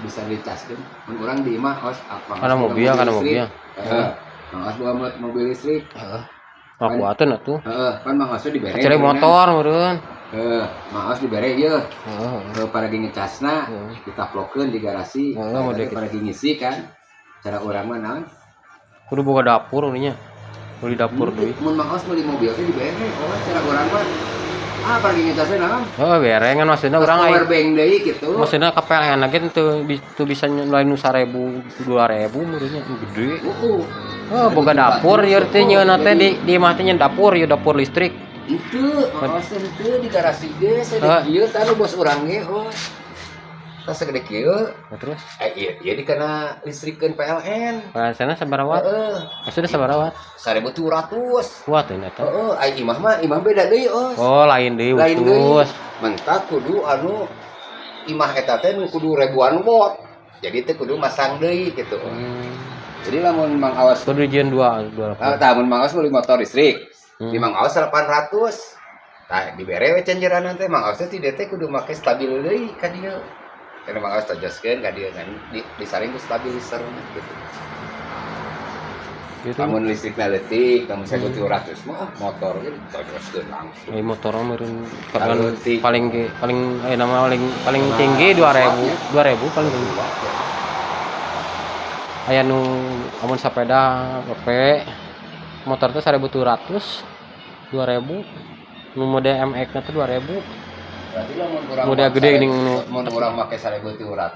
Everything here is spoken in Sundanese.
Bisa dicaskeun. Mun urang di imah, Os, apa? Kana mobil, kana mobil. Heeh. Mang Os boga mobil listrik. Heeh. Ah, kuateun atuh. Heeh, kan Mang Os dibere. Kecuali motor meureun. Heeh, Mang Os dibere ieu. Heeh. Heeh, paragi ngecasna ditaplokeun di garasi. Heeh, mode Tadi paragi ngisi kan. Cara urang mah naon? Kudu boga dapur nya. Beli dapur deui. Mun Mang Os meuli mobil teh dibere. Oh, cara urang mah, ah, paragi ngecasna naon? Heeh, bere kan maksudna urang power aya bank deui gitu. Maksudna ka PLN ge teu bisa lain nu 1000 2000 meureun nya gede. Heeh. Oh, boga dapur ieu teh nyeuna teh di imah teh nyeun dapur ieu, dapur listrik. Itu, Mang Os teh henteu, di garasi ge segede kieu tah nu bos urang ge, Os. Tah segede kieu. Nah, terus? Eh, iya, iya, dikena listrikeun PLN. Sana sabaraha watt? Heeh. Maksudnya sabaraha watt? 1700. Kuat ini eta. Heeh, ai imah mah imah beda deui, Os. Oh, lain deui. Lain deui. Khusus. Mentak kudu anu imah eta teh nu kudu ribuan watt. Jadi teh kudu masang deui gitu. Jadi lamun Mang Awas Kudu dijieun dua dua. Ah, tah, mun Mang Awas meuli motor listrik, di Mang Awas 800. Tah, dibere we cenjeran teh Mang Awas teh ti dieu teh kudu make stabil deui ka dieu. Karena Mang Awas tojoskeun ka dieu kan disaring ku stabilizer gitu. Gitu. Lamun listrikna leutik, lamun 1700 mah motor ge ditojoskeun langsung. Ai motor mah meureun kan Leutik. Paling ge paling nama paling paling Nah, tinggi 2000, wattnya. 2000 paling tinggi. Watt, ya. Aya nu amun sepeda gope, motor teh 1700, 2000, nu mode MX na teh 2000. Berarti lamun urang Model gede geuning mun urang make 1700.